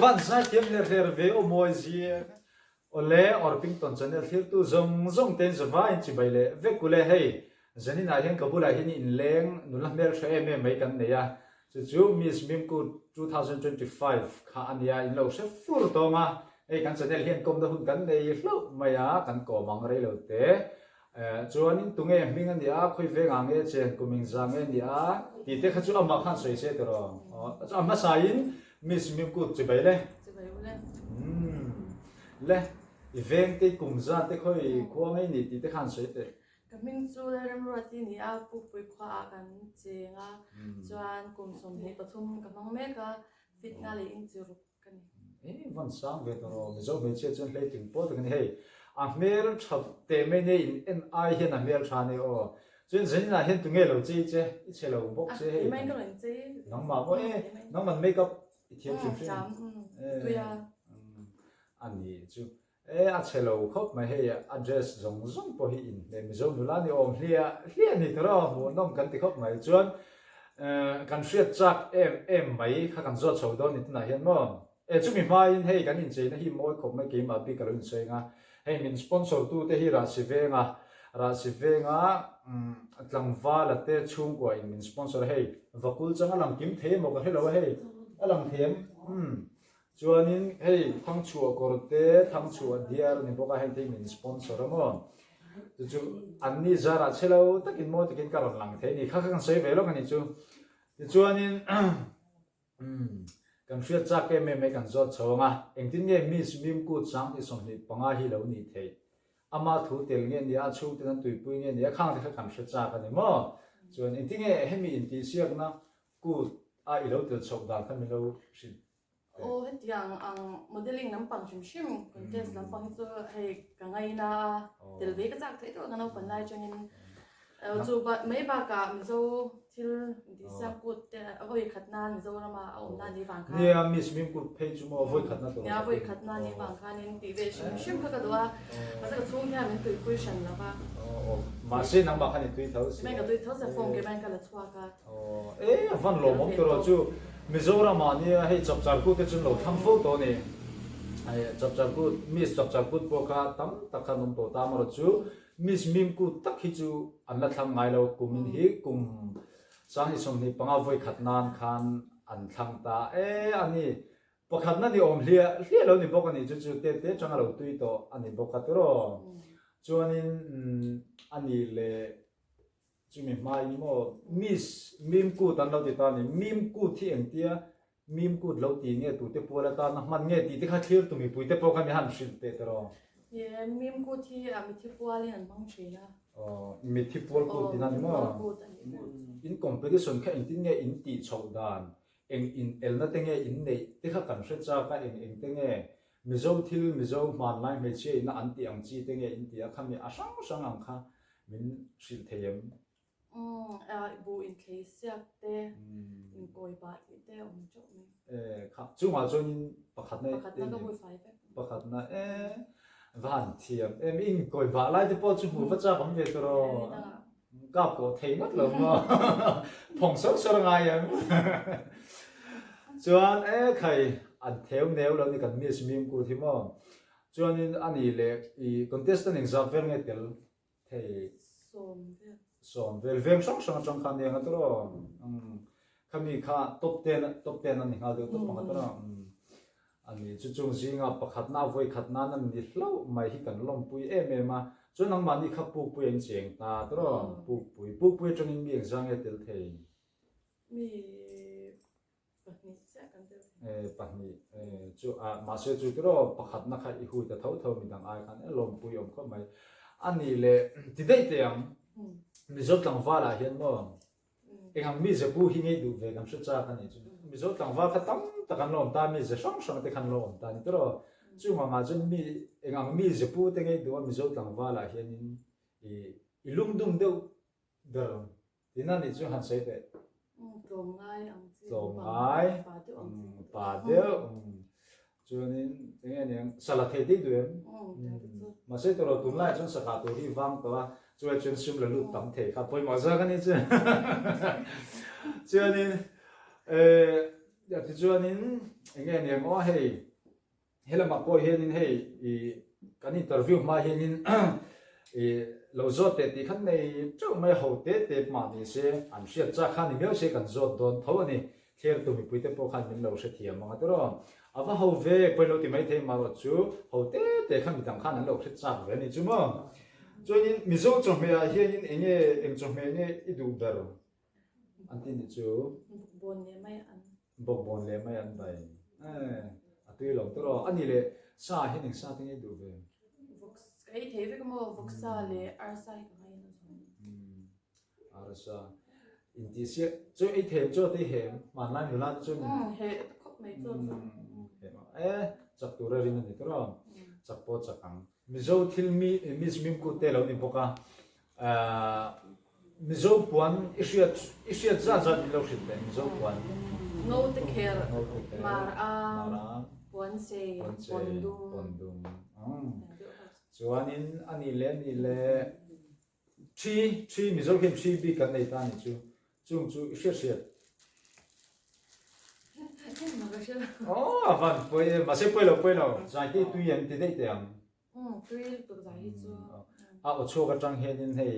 Van zaithiam hler hler ve aw mawi zia. Awle Orpington channel thlirtu zawng zawng te in zavai in chibai leh vek ule hei zanin ah hian ka bulah hian inleng nula hmeltha em em mai kan nei a chu chu Miss Mimku 2025 kha a nia in lo hre fur tawng a hei kan channel hian kawmna hun kan nei hlauh mai a kan kawm ang rei lo te Chuanin tunge hming a nia, khawi vengah nge chen, kum engzah nge nia tih te kha chu amah khan sawi se tiraw. A hmasain Miss Mimkut chibai le. Chibai u le. Umm le, i veng te, i kum zat te khawi khua ngei ni tih te khan sawi teh. Ka hming chu Lalremruati ni a, Pukpui khuaah kan cheng a, chuan kum 23 ka hmang mek a, fit nga leh inchi ruk ka ni. E van sang ve tawh rawh Mizo hmeichhia chuan hleitling pawl tak a ni hei. A hmel tha teh mai nia in en ai hian a hmel tha ania aw. Chuan zaninah hian tunge lo chei che? I chhe lo bawk che hei. Keimah in ka rawn chei. Nangmah maw e nangman make up i thiam hrim hrim. Thiam tui a. A ni chu. E a chhe lo khawp mai hei a dress zawng zawng pawh hi inhmeh Mizo nula ni awm hliah hliah ni tawh rawh hmuhnawm kan ti khawp mai chuan kan hriat chak em em mai kha kan zawt chho dawn ni tunah hian maw e chumi hmain hei kan incheina hi mawi khawp mai keimah bik ka lo insawi ang a hei min sponsor tu te hi Rahsi Venga Rahsi Venga tlangvala te chhungkua in min sponsor a hei vakul chang a lang kim thei emaw ka hre lo a hei a lang thei em umm Chuanin hei Thangchhuah kawr te, Thangchhuah diar a ni bawk a, heng te hi min sponsor a maw? Chu chu anni zarah chhe lo takin maw takin ka rawn lang thei a ni. Kha kha kan sawi ve lawk a ni chu. Tichuanin kan hriat chak em em mai kan zawt chho ang a, engtin nge Miss Mimkut 2025 hi lo nih theih? Ama thu tel nge nia, a chhungten an tuipui nge nia, khang te kha kan hre chak a ni maw? Chuan engtin nge hemi intihsiakna kut a i lo tel chhoh dan kha min lo hrilh Aw hetiang ang modelling lampang hrim hrim contest lampang hi chu hei ka ngaina a tel ve ka chak theih tawh ka naupan lai atangin chu mai bakah Mizo thil intihsiam kut te a vawi khat nan Mizorama a awm na ni vang khan Nia Miss Mim kut phei chu maw a vawi khat na tur Nia vawi khat na ni vang khanin tih ve hrim hrim kha ka duh a mahse ka chhung hian min tuipui hran lo va Mahse nangmah khan i tui tho si Ka tui tho si a form kemah in ka la chhuak a. E a van lawmawm tawh rawh chu Mizoram ah nia hei chapchar kut te chu an lo thlang fo tawh a ni. Chapchar kut Miss chapchar kut pawh kha tam tak kha an awm tawh ta amarawh chu Miss Mim kut tak hi chu an la thlang ngai lo kumin hi kum 2025 vawi khat nan khan an thlang ta e a ni. Pakhatna ni awm hliah hliah lo ni bawk a ni chu chu te te chang a lo tui tawh a ni bawk a tiraw. Chuanin a ni leh Chumi hmain maw Miss Mim Kut an lo ti ta a ni. Mim Kut hi engtia Mim Kut lo ti nge tute pual atana hman nge tih te kha thlir tu mipui te pawh kha mi han hrilh teh tawh. He Mim Kut hi a mithi pualin an hmang thin a. Aw, mithi pual kut tihna ni maw? Aw, mithi pual kut a nih ber chu. In competition kha engtin nge in tih chhoh dan, eng in elna te nge in neih te kha kan hre chak a, eng eng te nge Mizo thil, Mizo hmanlai hmeichhia ina an tih ang chi te nge in ti a, khami a hrang hrang ang kha Min hrilh thei em? Umm, bu inthlei siak te, inkawi bah tih te awm teuh mai. E, kha, chungah chuanin pakhatna e. Pakhatna ka hmu fai vek. Pakhatna e, va han thiam em, inkawi bah lai te pawh chu hmu va chak awm ve tawh rawh. Kap pawh thei ngawt lo maw? Phawng sawr sawr a ngai em? Chuan e khai, an theu neu lo ni kan miss mim kut hi maw? Chuanin a nih leh i contestant engzat vel nge tel thei? 10 vel. 10 vel veng hrang hrang atang khan eng a tawrh umm khami kha top ten top ten a ni nghal deuh tawp ang a tawrh umm a ni chu chung zinga pakhatna a vawi khat nan a ni hlauh mai hi kan lawmpui em em a chuan nangmahni kha pukpui a incheng ta tawrh pukpui pukpui atangin mi engzah nge tel thei? Mi Pahnih chiah kan tel thei. E, pahnih. E, chu, a, mahse chu tiraw pakhatna kha i hui ta tho tho midang ai khan e lawmpui awm khawp mai. A nih leh ti daih teh ang. Mizo tlangvalah hian maw eng ang mize pu hi ngei duh ve kan hre chak a nih chu. Mizo tlangval kha tam tak an lo awm ta, mize hrang hrang te khan an lo awm ta a ni tiraw. Chung angah chuan mi eng ang mize pu te ngei duh a Mizo tlangvalah hianin i i lungdum deuh ber ang. Tina nih chu han sawi teh. Tlawmngai ang chi. Tlawmngai. Pa deuh ang chi. Pa deuh. Chuanin enge niang sala thei dei duh em? Mahse tawrh tunlai chuan sakah tur hi vang tawh a, chuai chuan sum la lut tam thei kha pawimawh zawk a ni chu. Chuanin eh. Tichuanin eng nge niang aw hei helamah pawh hianin hei i kan interview hma hianin i lo zawt teh tih khan nei teuh mai ho te te mah ni se an hriat chak kha ni miau se kan zawt dawn tho a ni. Thlertu mipuite pawh khan min lo hrethiam ang a tiraw. A va ho ve pawi lo ti maithei marawh chu ho te te kha midang khan an lo hre chak ve a ni chu maw. Chuanin Mizo chawhmeh ah hianin eng nge eng chawhmeh nge i duh ber an ti nih chu. Bawkbawn leh mai an. Bawkbawn leh mai an bai. Eh a tui lo tiraw. A nih leh sa hian eng sa te nge i duh ve? Vawk ka ei thei vek maw vawksa leh arsa hi ka ngaina zawng. Arsa intihsiak chu ei them chaw te hem hmanlai nula te chuan umm he khawp mai chaw chu e chak tura rin ani tawh a chak pawh chak ang Mizo thil mi miss mimkut te lo ni bawk a Mizo puan i hriat i hriat zat zat min lo hrilh teh Mizo puan Ngo te kher mar ang puan sei pawn dum pawn dum chuanin ani leh ani leh Ṭhi, ṭhi, Mizo hian ṭhi bik kan nei ta a nih chu. Chung chu i hriat hriat. Aw, a van pawi e, mahse pawi lo, pawi lo. Zai te tui an ti daih teh ang. Umm, tui lutuk zai hi chu. A aw chhuak atang hianin hei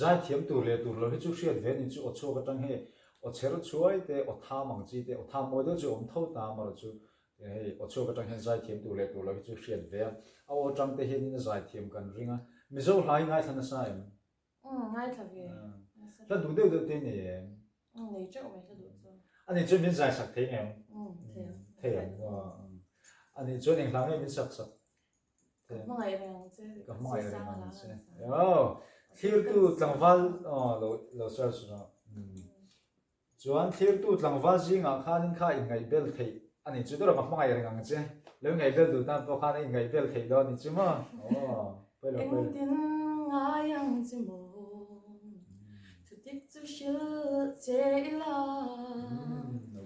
zai thiam tur leh tur lo hi chu hriat ve a nih chu aw chhuak atang hei aw chher chhuai te, aw tham ang chi te, aw tham mawi deuh chu a awm tho ta amarawh chu Hei aw chhuak atang hian zaithiam tur leh tur lo hi chu hriat ve a, a aw atang te hianin a zaithiam kan ring a. Mizo hla hi ngaithla nasa em? Umm, ngaithla ve. Hla duh deuh deuh te nei em? Umm, nei teuh mai hla duh chu. Ani chuan min zai sak thei em? Umm, thei ang. Thei ang maw? Ani chuan eng hla nge min sak sak? Ka hmangaih reng ang che. Ka hmangaih reng ang che. Aw, thlirtu tlangval aw lo lo search rawh. Chuan thlirtu tlangval zingah khanin kha inngaihbel theih a nih chu tura ka hmangaih reng ang che. Lo inngaihbel duh tan pawh khan a inngaihbel theih dawn a nih chu maw? Aw, pawi lo pawi lo. Engtin ngai ang che maw? Thudik chu hrilh che ila.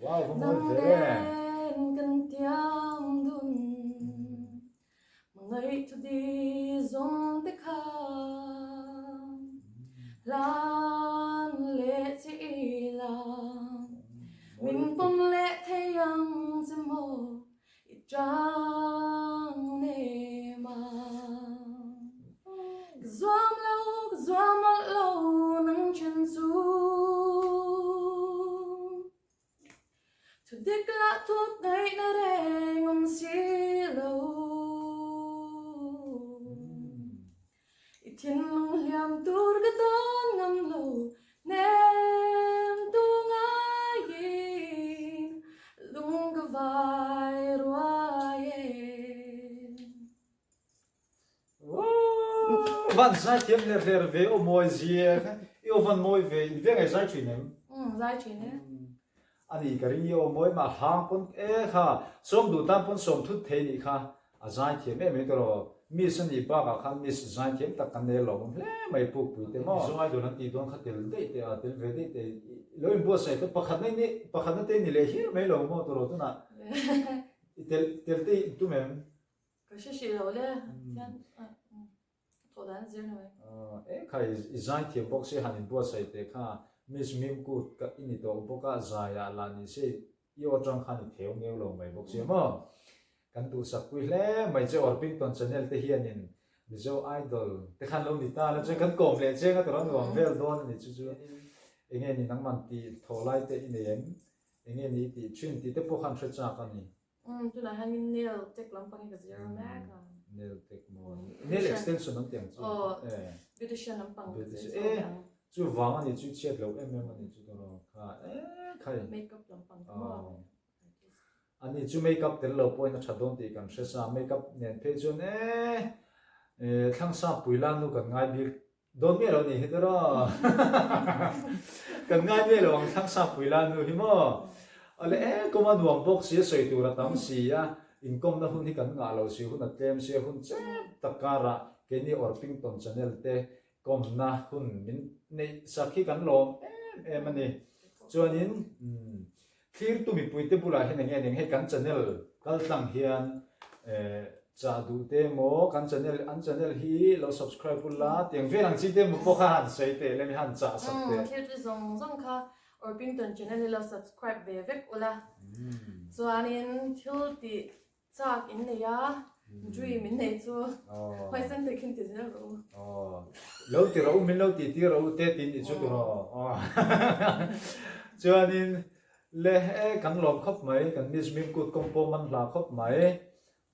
Wow, va mawi ve. Nang nen kan tiam dun. Hmangaih thu di zawng te kha hlan leh che ila, min pawm leh thei ang che maw i tang nem a. Ka zuam lo, ka zuam mawlh lo nang then chu. Thu dik lah thut ngaihna reng awm si lo. I thinlung hliam tur ka dawn ngam lo, hnem tu ngaiin lung ka vai ruai e. Van zai thiam hler hler ve aw mawi zia kha i aw van mawi ve in veng ai zai thin em? Umm zai thin e. Ani ka ring i aw mawi mah hlang pawn e kha sawm duh tan pawn sawm thut thei nih kha a zai thiam em em tawh miss a nih bakah khan miss zai thiam tak kan nei alawm awm hle mai pukpui te maw. Mizo idol an tih dawn kha tel daih teh a tel ve daih teh lo inbuatsaih te pakhatna i pakhatna te ni leh hial mai lo maw tawh tunah i tel tel te i tum em? Ka hre hrih lo le, hian thawh dan zir na mai. E kha i zai thiam bawk se han inbuatsaih teh kha Miss Mimkut ka i ni tawh bawk a zai ah lah ni se i aw tang khan i theu neu lo mai bawk sia maw. Kan duhsak pui hle mai che Orpington channel te hianin Mizo Idol te khan lo ni ta la chuan kan kawm leh cheng a tawrh a nuam vel dawn a ni chu chu enge ni nangman tih thawh lai te i nei em enge ni i tih thin tih te pawh khan hre chak a ni. Umm tunah hianin nail tech lampang hi ka zir mek a. Nail tech maw? Nail extension an ti ang chu. Aw, beautician lampang ka zir chho leh ang. Chu vang a ni chu chhiat loh em em a ni chu tawrh kha e khai. Makeup lampang te maw? A ni chu makeup tel lo pawhin a tha dawn tih kan hre sa, makeup nen phei chuan e thlangsa pui la nu kan ngai bik Dawn miah lo nih hi tiraw? Kan ngai miah lo ang thlang sap pui la nu hi maw? Awle e, kawm a nuam bawk si a sawi tur a tam si a, inkawmna hun hi kan ngah lo si, hun a tlem si a, hun chep tak karah keini Orpington channel te kawmna hun min neih sak hi kan lawm em em a ni. Chuanin Thlirtu mipuite bulah hian enge ning hei kan channel kal tlang hian chah duh te emaw kan channel an channel hi lo subscribe ula tiang vel ang chi te emaw pawh kha han sawi teh lem i han chah sak teh. Thlirtu zawng zawng kha Orpington channel hi lo subscribe ve vek ula. Chuanin thil tih chak in nei a, dream in nei chu huaisen takin ti zel rawh u. Lo ti rawh u, min lo ti tir rawh u te tin i chu tiraw. Chuanin le e kan lawm khawp mai, kan Miss Mimkut kawng pawh man hla khawp mai.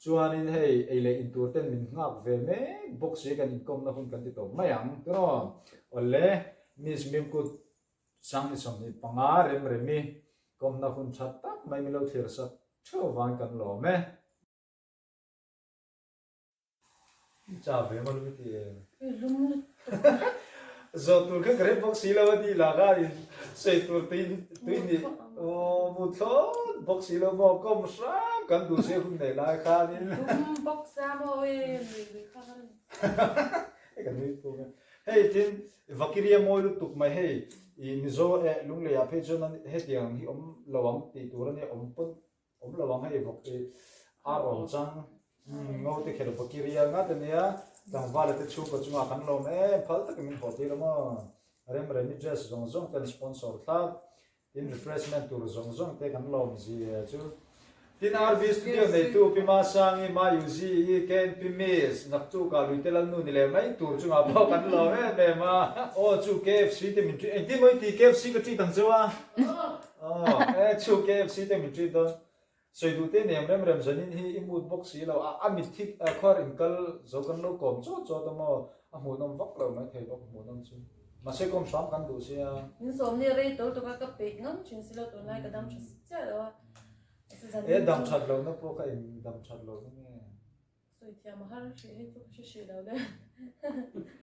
Chuanin hei ei leh in tur ten min nghak ve mek bawk si kan inkawmna hun kan ti tawp mai ang tiraw. Awle Miss Mimkut Sang ni 25 rem remi kawmna hun tha tak mai min lo thlir sak theuh avangin kan lawm e. I cha ve maw lum i ti em? I lum lutuk a. Zawh tur kha ka rem bawk si lo a ni lah kha in sawi tur tui tui ni aw mu thlawt bawk si lo maw kawm hrang kan duh se hun nei lai khanin. Lum bawk sia maw e nui lui kha ka rem. Hei ka nui pung e. Hei tin Vakiria mawi lutuk mai hei i Mizo eh Lunglei ah phei chuan hetiang hi awm lo ang tih tur a nia awm pawn awm lo ang hei vawk i ar awm chang ngo te kher Vakiria ngat a nia tlangvala te chhungkaw chungah kan lawm em phal takin min haw tir a maw Remremi dress zawng zawng ten sponsor thlap Tin refreshment tur zawng zawng te kan lawm zia chu. Tin RV Studio neitu Pi Masangi, Ma Yuzi i KNP Miss, naktukah Luite Lalnu ni leh mai tur chungah pawh kan lawm em em a. Aw chu KFC te min treat, engtin maw i ti KFC ka treat ang cheu a? Aw e chu KFC te min treat dawn. Sawi duh te nem rem rem zanin hi i mood bawk si lo a, a mitthi khuar in kal zo kan lo kawm chawt chawt a maw, a hmuhnawm vak lo mai thei bawk hmuhnawm chu. Mahse kawm hram kan duh sia. Min sawm nia rei tawlh tuk a, ka peih ngam thin si lo tunlai ka dam tha chiah lo a. E dam that lohna pawh kha in dam that lohna nge? Sawi thiam a har hrih hei chu ka hre hrih lo le.